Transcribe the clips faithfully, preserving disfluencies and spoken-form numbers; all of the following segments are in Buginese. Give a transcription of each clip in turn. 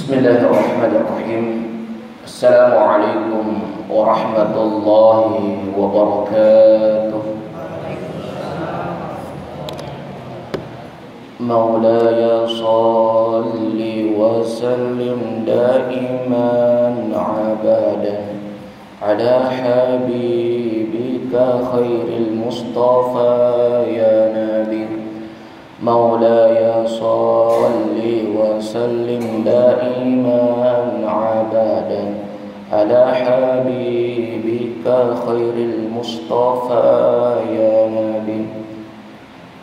بسم الله الرحمن الرحيم. السلام عليكم ورحمة الله وبركاته. مولاي صل وسلم دائما أبدا على حبيبك خير المصطفى يا نبي. مولاي صل وسلم دائما أبدا على حبيبك خير المصطفى يا نبي.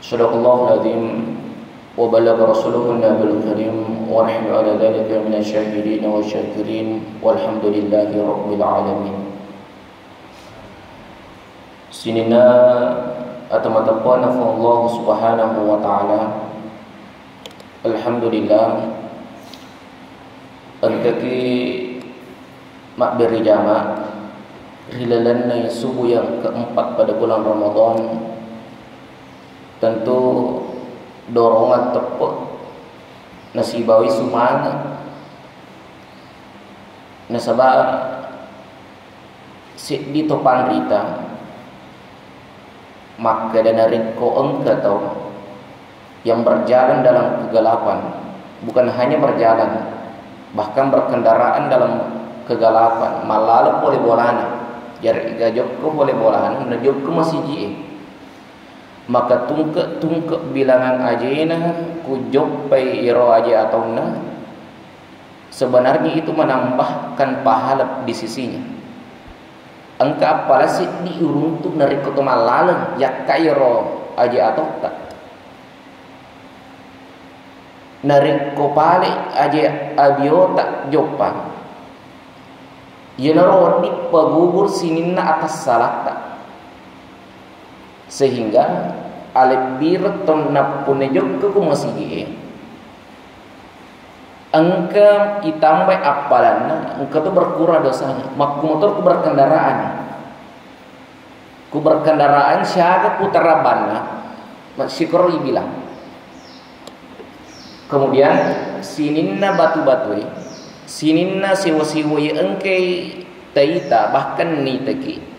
صدق الله العظيم وبلغ رسوله النبي الكريم ونحن على ذلك من الشاهدين والشاكرين والحمد لله رب العالمين. Sininna ata mateppe'na Puang Allah Subhanahu wa Ta'ala. Alhamdulillah, engkaki mabbere jama ri lalenna subuh yang keempat pada bulan Ramadan. Tentu dorongan teppe' nasibawi sumanga'. Nasaba seddi to panrita makkeda narekko engka tau yang berjalan dalam kegelapan, bukan hanya berjalan, bahkan berkendaraan dalam kegelapan, mallaleng pole bolana, jari ga jokko pole bolana, najokko masiji'e. Maka tungke-tungke bilangan ajena ku joppai iro aje ataunna, sebenarnya itu menambahkan pahala di sisinya. Engka appala seddi uruntu narekko to mallaleng yakka iro aje atotta. Narekko pale aje abiota joppa, iyanaro wedding pagugur sininna atas salatta. Sehingga alebbireng to nappunna jokka ku masigi'e, engka itambai appalanna, engka to berkurang dosana. Makkumotor ku berkendaraan. Ku berkendaraan siaga putara banna, massikkoro ibilang. Kemudian sininna batu-batue, sininna sewa-sewae engkai taita, bahkan nitaki.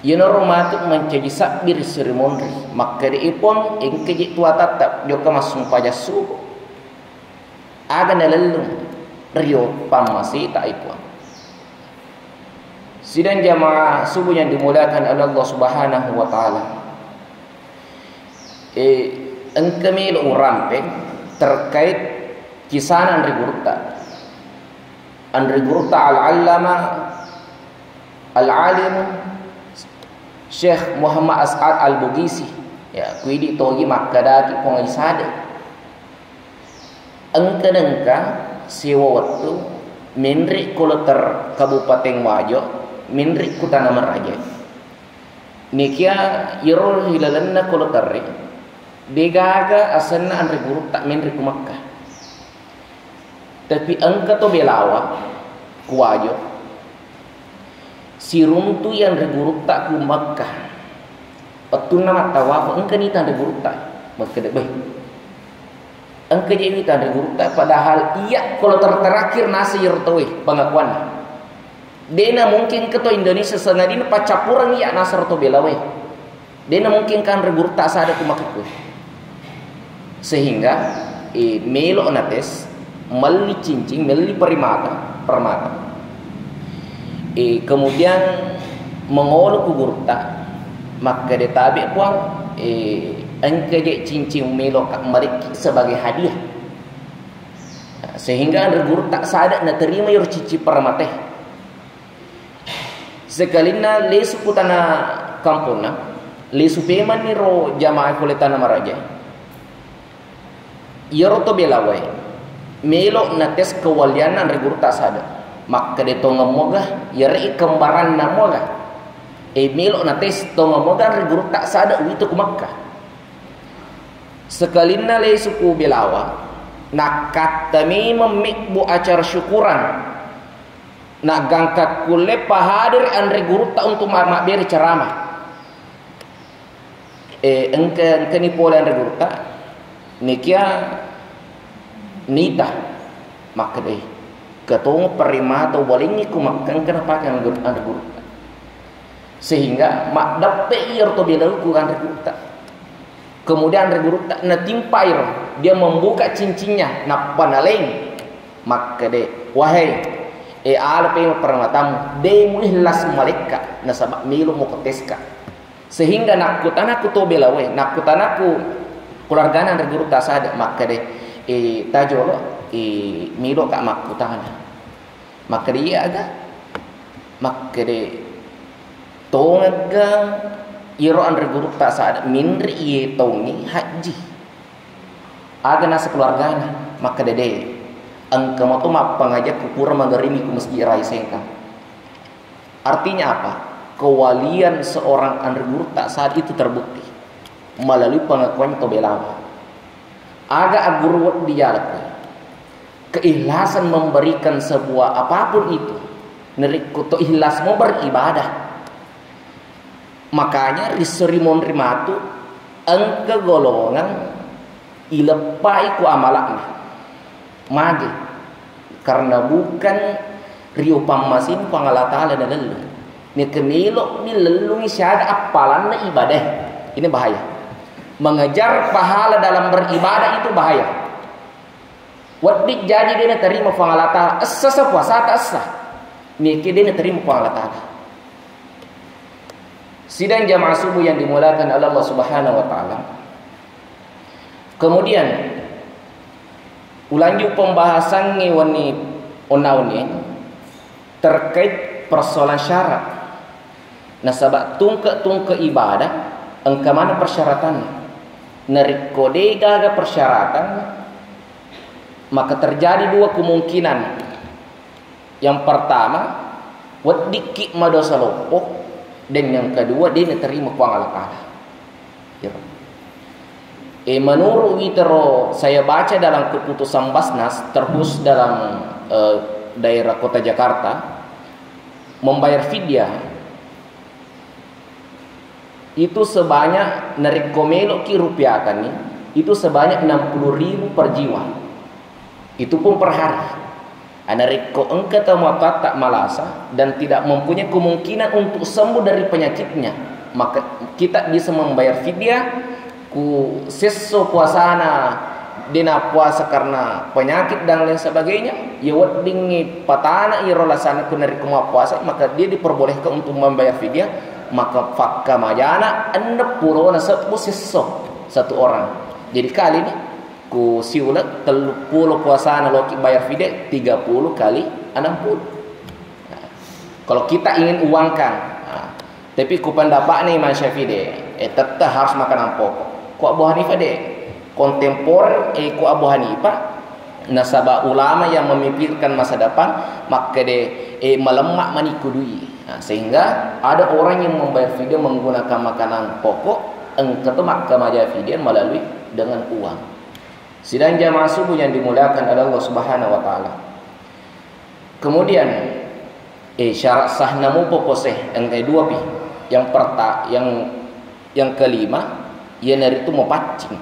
Iyanaro matu mancaji sabbi ri seri monri. Makkeda, "E Puang, engka je tuatatta jokka massumpajang subuh. Aga nalellung rio pammasita, e Puang." Sidang jamaah subuh yang dimuliakan oleh Allah Subhanahu wa Ta'ala. Eh, engka melo urampe terkait kisana anre gurutta. Anre gurutta Al-Allama Al-Alim Syekh Muhammad As'ad Al-Bugisi. Ya, kuidi togi makkadaki Puang Haji Sade. Engka nengka siwa wettu menre Koloter Kabupaten Wajo, menre ku Tana Maraja. Nikia iyaro ri lalenna Koloterre, degaga asenna anre gurutta menre ku Makkah. Tapi engka to Belawa ku Wajo, siruntu anre gurutta ku Makkah. Wettunna mattawafu, engka nita anre gurutta. Makkeda, "Beh, engka je wita anre gurutta, padahal iya Koloter terakhir nasa iyaro tauwe pengakuanna. Dena mungkin engka to Indonesia sangadinna paccappureng iya nasa ro to Belawae. Dena mungkin engka anre gurutta sada ku Makkah." Sehingga, eh, melo nates, melli cincing, melli permata, permata. Eh, kemudian mengolo ku gurutta, makkeda, "Tabe, Puang, eh, engka je cincing meloka marekki sebagai hadiah." Sehingga anre gurutta sada naterima iyaro cincing permatae. Sekalinna lesu ku tana kamponna, lesu pemanni ro jamaah pole Tana Maraja. Iyaro to Belawae melo nates kewalianna anre gurutta sada. Makkeda, "Tongeng moga, iyare kembaranna moga." Eh, melo nates tongeng moga anre gurutta sada wita ku Makkah. Sekalinna lesu ku Belawa, nakkatta memeng mebbu acara syukuran. Naggangka kulle pahadere anre gurutta untuk ma-, mabbere ceramah. Eh, engka, engkani pole anre gurutta, nikia nita. Makkeda, "Eh, ketong perri mata ubalengngi ku makkengka napake anre gurutta." Sehingga maddeppe iyaro to belaku anre gurutta. Kemudian anre gurutta natimpa iro, dia membuka cincinnya, nappa naleng. Makkeda, "Wahai, e, ala pemeng permatamu, de mu ikhlas malekka, nasaba melo moko teska." Sehingga nakkutanaku to belawe, nakkutanaku keluargana anre gurutta Asade, makkeda, "E, tajolo, e, meloka makkutana." Makkeda, "Iya aga?" Makkeda, "Tongegga iyaro anre gurutta Asade minri iye taungngi hajji?" Aga naseng keluargana? Makkeda, "De, engka mato mappangajakku pura magarimi ku Masjid Raya Sengkang." Artinya apa? Kewalian seorang anre gurutta Asade itu terbukti melalui pengakuan to belawa. Aga agguru wedding iyalakoi? Keikhlasan memberikan sebuah apapun itu. Narekko to ikhlas mo beribadah. Makanya riso rimonri matu engka golongan ileppai ku amalakna. Magi? Karena bukan riupammasing Puang Allah Ta'ala nalellung. Neke melo'mi lellungi siaga appalanna ibadah. Ini bahaya. Mengejar pahala dalam beribadah itu bahaya. Wedding jaji de naterima Puang Allah Ta'ala. Essa sa puasata essa. Neke de naterima Puang Allah Ta'ala. Sidang jamaah subuh yang dimuliakan oleh Allah Subhanahu wa Ta'ala. Kemudian, ulanjut pembahasannya wenni onna-, wenni terkait persoalan syarat. Nasaba tungke-tungke ibadah, engka mana persyaratannya. Narekko de gaga persyaratan, maka terjadi dua kemungkinan. Yang pertama, weddikki madosa loppo, dan yang kedua, de naterima Puang Allah Ta'ala. Iyaro. Eh, menurut witero saya baca dalam keputusan Basnas, terkhusus dalam, eh, daerah Kota Jakarta, membayar fidyah itu sebanyak, narekko meloki rupiahkanni, itu sebanyak enam puluh ribu per jiwa. Itu pun per hari. Narekko engka tau matoatta malasa dan tidak mempunyai kemungkinan untuk sembuh dari penyakitnya, maka kita bisa membayar fidyah ku sesso puasana, de nappuasa karena penyakit dan lain sebagainya, ya weddingngi patana iro lasana ku narekko mappuasa, maka dia diperbolehkan untuk membayar fidyah, maka fakkamajana enneng pulona sebbu sesso satu orang. Jadi kali ini ku siuleng telluppulo puasana loki bayar fide, tiga puluh kali enam puluh. Nah, kalau kita ingin uangkan, nah, tapi ku pendapatnya Imam Syafi'i de, eh, tetap harus makanan pokok. Ku Abu Hanifah de, kontemporer, eh, ku Abu Hanifah, nasaba ulama yang memikirkan masa depan, makkede, eh, malemma mani ku dui. Nah, sehingga ada orang yang membayar fide menggunakan makanan pokok, engka to makkamaja fide melalui dengan uang. Sidang jamaah subuh yang dimuliakan oleh Allah Subhanahu wa Ta'ala. Kemudian, eh, syarat sahna mupo puasa engka dua pi. Yang perta-, yang, yang kelima, iyanaritu mapaccing.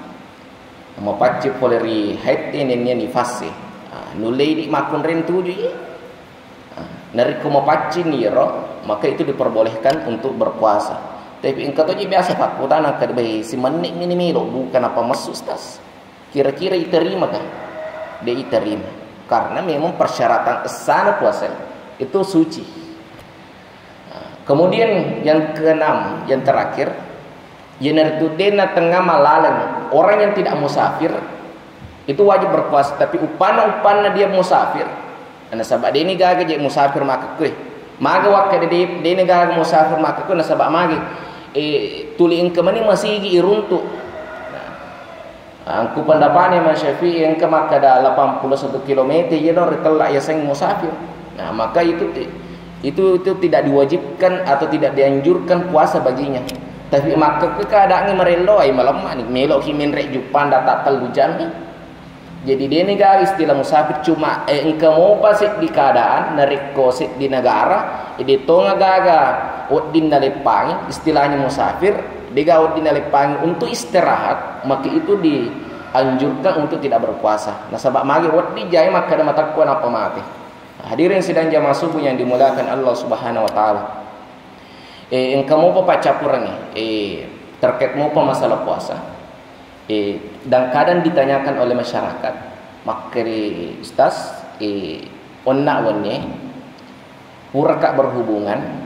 Mapaccing pole ri haid e nennia nifas e. Ah, nulle idi makkunraie tuju i. Ah, narekko mapaccing iro, maka itu diperbolehkan untuk berpuasa. Tapi engka toji biasa pakkutana, kada bai simenni mini melo, bukan apa messu, Ustaz. Kira-kira iterimaka? De iterima. Karena memang persyaratan essana puasa itu suci. Nah, kemudian yang keenam, yang terakhir, iyanaritu de natengnga malaleng. Orang yang tidak musafir itu wajib berpuasa, tapi uppanna, uppanna dia musafir. Nasaba deni gaga je musafir makkekkue. Maga wakkeda de, deni gaga musafir makkekkue, nasaba magi, eh, tuli engka mani masigi iruntu. Nah, Angku pendapatnya Imam Syafi'i engka makkeda delapan puluh satu kilometer, iyaro ritella yaseng musafir. Nah, maka itu ti-, itu, itu tidak diwajibkan atau tidak dianjurkan puasa baginya. Tapi makkekkue keadaannya marello, ai malemma ni, meloki menre juppang data tellu jam ni. Jadi deni gaga istilah musafir, cuma, eh, engka mopa seddi keadaan, narekko seddi negara, eh, de tonga gaga wedding naleppangi, istilahnya musafir, dega wedding naleppangi untuk istirahat, maka itu di, anjurkan untuk tidak berpuasa. Nasaba magi wedding jai makkeda matekko nappa mate. Hadirin sidang jamaah subuh yang dimuliakan Allah Subhanahu wa Ta'ala. Eh, engka mopa paccappurengngi, eh, terkait mopa masalah puasa. Eh, dan kadang ditanyakan oleh masyarakat, makkeri Ustaz, eh, onna wenni, puraka berhubungan,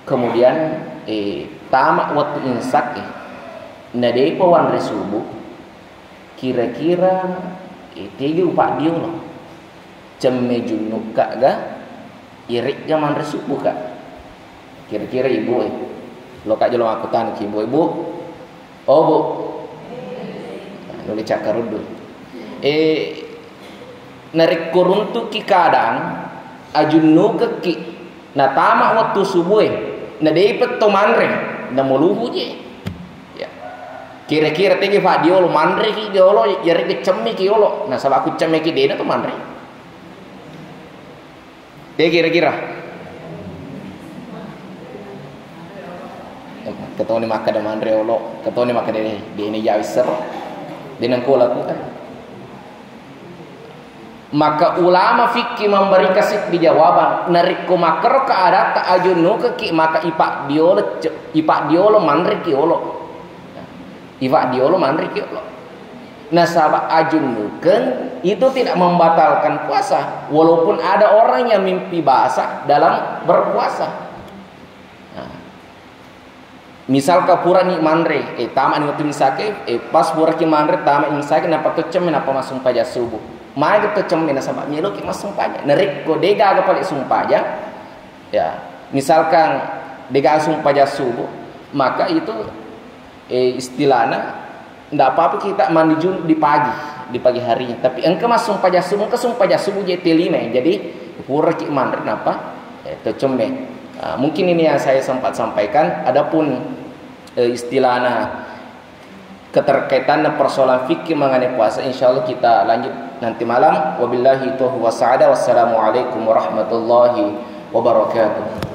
kemudian, eh, tama waktu imsak, eh, na depa wanre subuh, kira-kira, eh, tegi upaddiolo? Cemme junnukka ga, iregga manre subuh ka? Kira-kira ibu, eh, loka jolo makkutana ki ibu, ibu, oh bu, nuli cakkaruddu. Eh, narekko runtuki kadang, ajunnukekki, natama wettu subue, na depa to manre, na muluhu je. Ya. Kira-kira tegi faddiolo, manre ki olo, yaregga cemme ki olo. Nasaba ku cemme ki dena to manre. Dé kira-kira. Ketoni makkeda manré olo, ketoni makkeda dé, dé ni jawi sero. Dé nengko lakukan. Maka ulama fikih memberikan siddi jawaban. Narekko makkero keadatta ajunnuke ki, maka ipaddiolo, ipaddiolo manré ki olo. Ipaddiolo manré ki olo. Nasaba ajunnukeng itu tidak membatalkan puasa, walaupun ada orang yang mimpi basah dalam berpuasa. Nah, misalka purani manre, eh, tamani wettu imsake, eh, pas puraki manre, tama imsake, nappa to cemme, nappa massumpajang subuh. Magi to cemme, nasaba meloki massumpajang. Narekko degaga pale sumpajang, ya, misalkan degaga sumpajang subuh, maka itu eh, istilahna, ndak apa-apa kita mandi junub di pagi, di pagi harinya. Tapi engka massumpajang subuh, engka sumpajang subuh je telima, jadi puraki manre napa, eh, to cemme. Ah, mungkin ini yang saya sempat sampaikan. Adapun, eh, istilahna keterkaitan persoalan fikih mengenai puasa, insya Allah kita lanjut nanti malam. Wabillahi taufiq wa sa'adah. Wassalamualaikum warahmatullahi wabarakatuh.